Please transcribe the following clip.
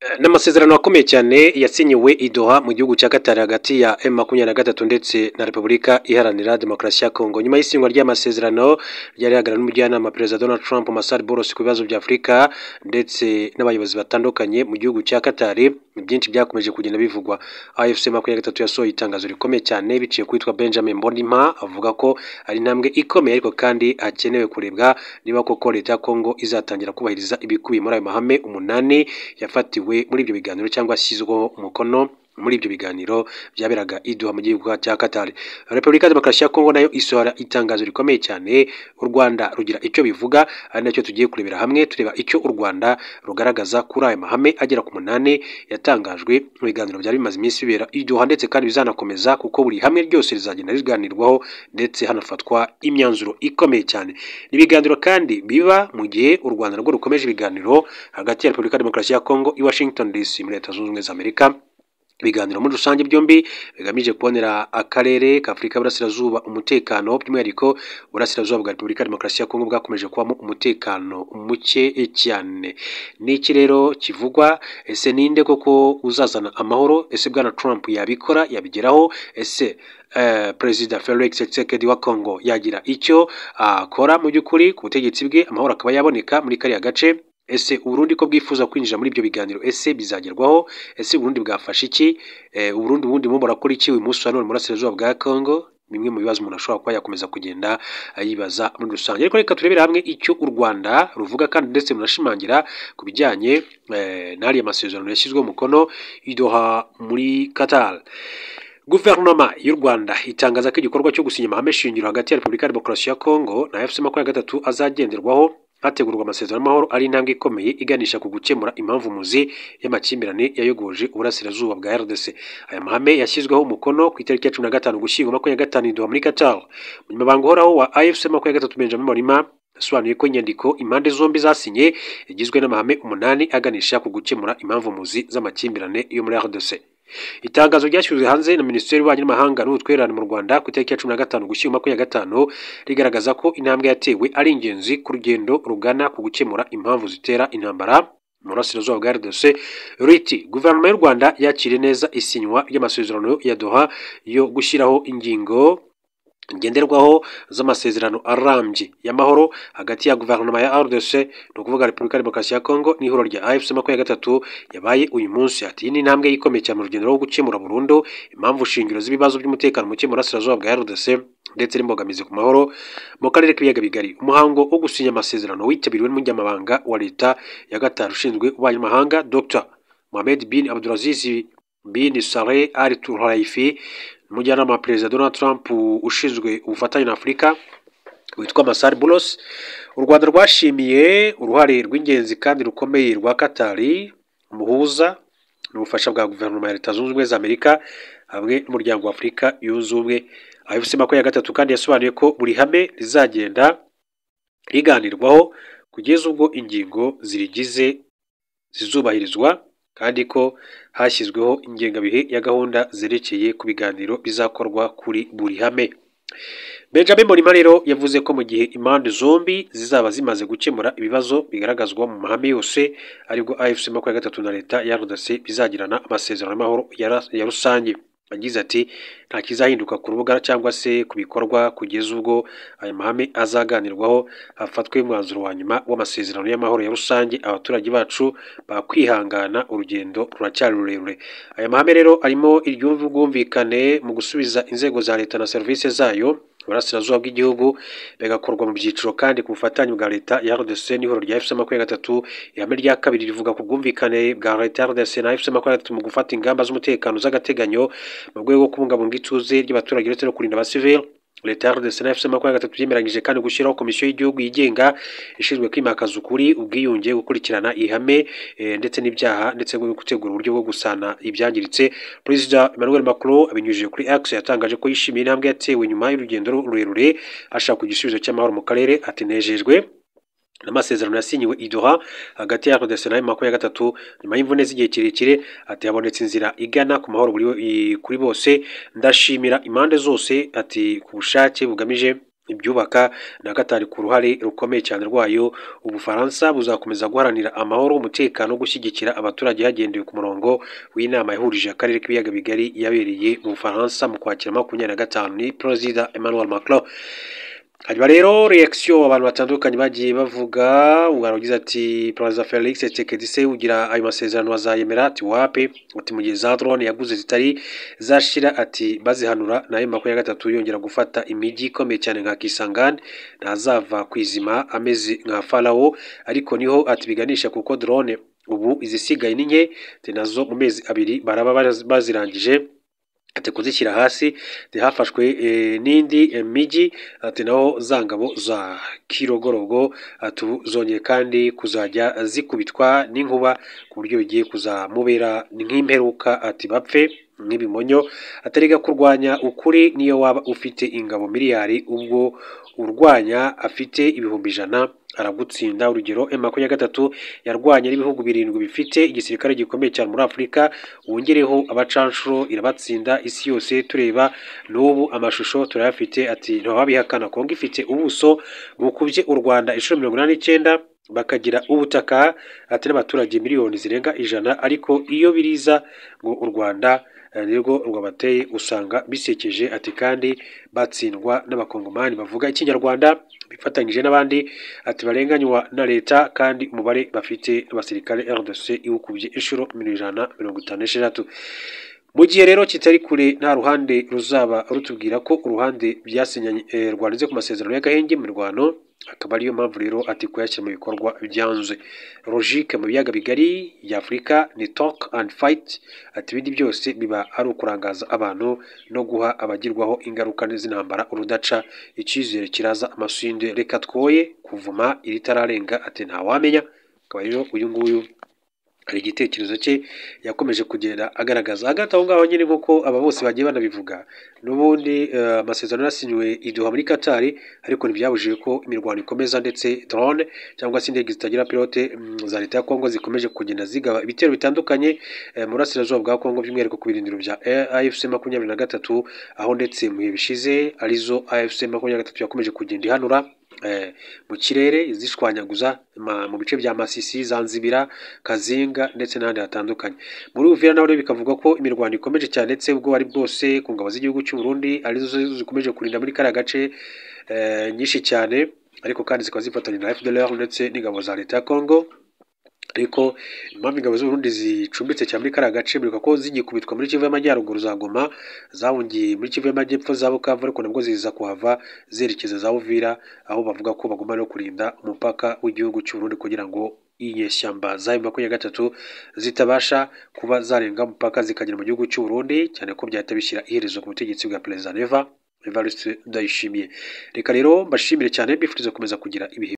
N'amasezerano akomeye cyane yasinyiwe i Doha mu gihugu cya Qatar hagati ya M23 ndetse na Repubulika Iharanira Demokarasi ya Kongo. Nyuma y'isinywa ry'amasezerano ryari rihagarariwe n'umujyanama Perezida Donald Trump Massad Boulos ku bibazo bya Afurika ndetse n'abayobozi batandukanye mu gihugu cya Qatar, byinshi byakomeje kugenda bivugwa. AFC 23 yasohoye itangazo rikomeye cyane biciye kwitwa Benjamin Mbonimpa, avuga ko ari intambwe ikomeye ariko kandi hakenewe kurebwa niba koko leta ya Kongo izatangira kubahiriza ibikubiye muri ayo mahame 8 yafatiwe muri ibyo biganiro cyangwa ashyizweho umukono muri ibyo biganiro byaberaga i Doha mu gihugu cya Qatar. Repubulika ya Demokarasi ya Kongo nayo isohora itangazo rikomeye cyane, u Rwanda rugira icyo bivuga, ari nacyo tugiye kurebera hamwe, tureba icyo u Rwanda rugaragaza kuri ayo mahame agera ku 8 yatangajwe mu biganiro byari bimaze iminsi bibera i Doha, ndetse kandi bizanakomeza kuko buri hamwe ryose rizagenda riganirwaho ndetse hanafatwa imyanzuro ikomeye cyane. Ni ibiganiro kandi biba mu gihe u Rwanda rwo rukomeje ibiganiro hagati ya Repubulika ya Demokarasi ya Kongo i Washington DC muri Leta Zunze Ubumwe za Amerika. Ibiganiro muri rusange byombi bigamije kubonera akarere ka Afurika y'Uburasirazuba umutekano, by'umwihariko Uburasirazuba bwa Repubulika ya Demokarasi ya Kongo bwakomeje kubamo umutekano muke cyane. N'iki rero kivugwa? Ese ninde koko uzazana amahoro? Ese Bwana Trump yabikora, yabigeraho? Ese Perezida Felix Tshisekedi wa Kongo yagira icyo akora mu by'ukuri ku butegetsi bwe, amahoro akaba yaboneka muri kariya gace? Ese Uburundi ko bwifuza kwinjira muri ibyo biganiro, ese bizagerwaho? Ese Uburundi bwafashe iki? Uburundi bundi mo burakora iki uyu munsi wa none mu burasirazuba bwa Kongo? Bimwe mu bibazo umuntu ashobora kuba yakomeza kugenda yibaza muri rusange. Ariko reka turebere hamwe icyo u Rwanda ruvuga kandi ndetse runashimangira ku bijyanye n'ariya masezerano yashyizweho umukono i Doha muri Qatar. Guverinoma y'u Rwanda itangaza ko igikorwa cyo gusinya amahame shingiro hagati ya Repubulika ya Demokarasi ya Kongo na AFC 23 azagenderwaho hategurwa amasezerano y'amahoro ari intambwe ikomeye iganisha ku gukemura impamvu muzi y'amakimbirane yayogoje uburasirazuba bwa RDC. Aya mahame yashyizweho umukono ku itariki ya 15 Ugushyingo 25 i Doha muri Qatar. Umunyamabanga uhoraho wa AFC 23 Benjamin Mbonimpa yasobanuye ko inyandiko impande zombi zasinye igizwe n'amahame 8 aganisha ku gukemura impamvu muzi z'amakimbirane yo muri RDC. Itangazo ryashyizwe hanze na Minisiteri y'Ububanyi n'Amahanga n'Ubutwererane mu Rwanda ku itariki ya 15 Ugushyingo 25 rigaragaza ko intambwe yatewe ari ingenzi ku rugendo rugana ku gukemura impamvu zitera intambara mu burasirazuba bwa RDC. Riti Guverinoma y'u Rwanda yakiriye neza isinywa ry'amasezerano ya Doha yo gushyiraho ingingo ngenderwaho z'amasezerano arambye y'amahoro hagati ya guverinoma ya RDC, ni ukuvuga Repubulika ya Demokarasi ya Kongo, n'ihuriro rya AFC 23 yabaye uyu munsi. Ati iyi ni intambwe ikomeye cyane mu rugendo rwo gukemura burundu impamvu shingiro z'ibibazo by'umutekano muke mu burasirazuba bwa RDC ndetse n'imbogamizi ku mahoro mu karere k'ibiyaga bigari. Umuhango wo gusinya amasezerano witabiriwe n'umunyamabanga wa leta ya Qatar ushinzwe ububanyi n'amahanga Dr Mohamed bin Abdulaziz bin Saleh Al Turaifi, umujyanama wa Perezida Donald Trump ushinzwe ubufatanye na Afurika witwa Massad Boulos. U Rwanda rwashimiye uruhare rw'ingenzi kandi rukomeye rwa Qatar umuhuza n'ubufasha bwa guverinoma ya Leta Zunze Ubumwe za Amerika hamwe n'umuryango wa Afurika yunze ubumwe. AFC 23 kandi yasobanuye ko buri hame rizagenda riganirwaho kugeza ubwo ingingo zirigize zizubahirizwa, kandi ko hashyizweho ingengabihe ya gahunda zerekeye ku biganiro bizakorwa kuri buri hame. Benjamin Mbonimpa rero yavuze ko mu gihe impande zombi zizaba zimaze gukemura ibibazo bigaragazwa mu mahame yose, aribwo AFC 23 na leta ya RDC bizagirana amasezerano y'amahoro ya rusange. Yagize ati nta kizahinduka ku rubuga cyangwa se ku bikorwa kugeza ubwo aya mahame azaganirwaho hafatwe umwanzuro wa nyuma w'amasezerano y'amahoro ya rusange. Abaturage bacu bakwihangana, urugendo ruracyari rurerure. Aya mahame rero arimo iry'ubwumvikane mu gusubiza inzego za leta na serivisi zayo burasirazuba bw'igihugu, bigakorwa mu byiciro kandi ku bufatanye bwa leta ya RDC n'ihuriro rya AFC 23. Ihame rya kabiri rivuga ku bwumvikane bwa leta ya RDC na AFC 23 mu gufata ingamba z'umutekano z'agateganyo mu rwego rwo kubungabunga ituze ry'abaturage ndetse no kurinda abasivili. Leta ya RDC na AFC 23 byemeranyije kandi gushyiraho komisiyo y'igihugu yigenga ishinzwe kwimakaza ukuri, ubwiyunge, gukurikirana ihame ndetse n'ibyaha ndetse no gutegura uburyo bwo gusana ibyangiritse. Perezida Emmanuel Macron abinyujije kuri X yatangaje ko yishimiye intambwe yatewe nyuma y'urugendo rurerure ashaka igisubizo cy'amahoro mu karere. Ati nejejwe n'amasezerano yasinyiwe i Doha hagati ya RDC na M23 nyuma y'imvune z'igihe kirekire. Ati habonetse inzira igana ku mahoro kuri bose, ndashimira impande zose, ati ku bushake bugamije ibyubaka na Qatar ku ruhare rukomeye cyane rwayo. Ubufaransa buzakomeza guharanira amahoro, umutekano no gushyigikira abaturage hagendewe ku murongo w'inama yahurije akarere k'ibiyaga bigari yabereye mu Bufaransa mu kwakira 25. Ni Perezida Emmanuel Macron. Hanyuma rero reaction abantu batandukanye bagiye bavuga, uwagize ati Perezida Felix Tshisekedi se ugira ayo masezerano azayemera? Ati wape, ati mu gihe za drone yaguze zitari zashira, ati bazihanura na M23 yongera gufata imijyi ikomeye cyane nka Kisangani, ntazava kwizima ameze nka Farao. Ariko niho ati biganisha kuko drone ubu izisigaye ni nke, nazo mu mezi 2 baraba bazirangije ati kuzishyira hasi. Hafashwe n'indi mijyi, ati naho za ngabo za Kirogorogo zongeye kandi kuzajya zikubitwa n'inkuba ku buryo bigiye kuzamubera nk'imperuka, ati bapfe nk'ibimonyo. Atarega kurwanya ukuri niyo waba ufite ingabo miliyari, ubwo urwanya afite 100,000 aragutsinda. Urugero M23 yarwanye n'ibihugu 7 bifite igisirikare gikomeye cyane muri Afurika, wongereho abacanshuro irabatsinda isi yose tureba n'ubu amashusho turayafite. Ati ntawabihakana, Kongo ifite ubuso bukubye u Rwanda inshuro 89, bakagira ubutaka ati n'abaturage miliyoni zirenga 100, ariko iyo biriza ngo u Rwanda nirwo rwabateye usanga bisekeje. Ati kandi batsindwa n'abakongomani bavuga ikinyarwanda bifatanyije n'abandi, ati barenganywa na leta kandi umubare bafite abasirikare RDC iwukubye inshuro 156. Mu gihe rero kitari kure nta ruhande ruzaba rutubwira ko uruhande byasinyanye rwanditse ku masezerano y'agahenge mu mirwano, akaba ariyo mpamvu rero ati kuyashyira mu bikorwa byanze. Logique mu biyaga bigari ya Afurika ni talk and fight, ati ibindi byose biba ari ukurangaza abantu no guha abagirwaho ingaruka z'intambara urudaca. Icyizere kiraza amasinde, reka twoye kuvuma iritararenga, ati ntawamenya. Akaba rero uyu nguyu hari igitekerezo cye yakomeje kugenda agaragaza. Hagati aho ngaho nyine nk'uko aba bose bagiye banabivuga, n'ubundi amasezerano yasinywe i Doha muri Qatar, ariko ntibyabujije ko imirwano ikomeza, ndetse drone cyangwa se indege zitagira pilote za leta ya Kongo zikomeje kugenda zigaba ibitero bitandukanye mu burasirazuba bwa Kongo, by'umwihariko ku birindiro bya AFC 23, aho ndetse mu bihe bishize arizo AFC 23 yakomeje kugenda ihanura mu kirere zishwanyaguza mu bice bya Masisi, Zanzibira, Kazinga ndetse n'ahandi hatandukanye. Muri Uvira naho rero bikavuga ko imirwano ikomeje cyane, ndetse ubwo ari bwose ku ngabo z'igihugu cy'u Burundi arizo zikomeje kurinda muri kariya gace nyinshi cyane, ariko kandi zikaba zifatanya na FDLR ndetse n'ingabo za leta ya Kongo. Ariko impamvu ingabo z'Uburundi zicumbitse cyane muri kariya gace, biruka ko zigikubitwa muri Kivu y'Amajyaruguru za Goma, zahungiye muri Kivu y'Amajyepfo za Bukavu, ariko nabwo ziza kuhava zerekeza za Uvira, aho bavuga ko bagomba no kurinda umupaka w'igihugu cy'u Burundi kugira ngo inyeshyamba za M23 zitabasha kuba zarenga umupaka zikagera mu gihugu cy'u Burundi, cyane ko byahita bishyira iherezo ku butegetsi bwa Perezida Neva Evariste Ndayishimiye. Reka rero mbashimire cyane, mbifuriza gukomeza kugira ibihe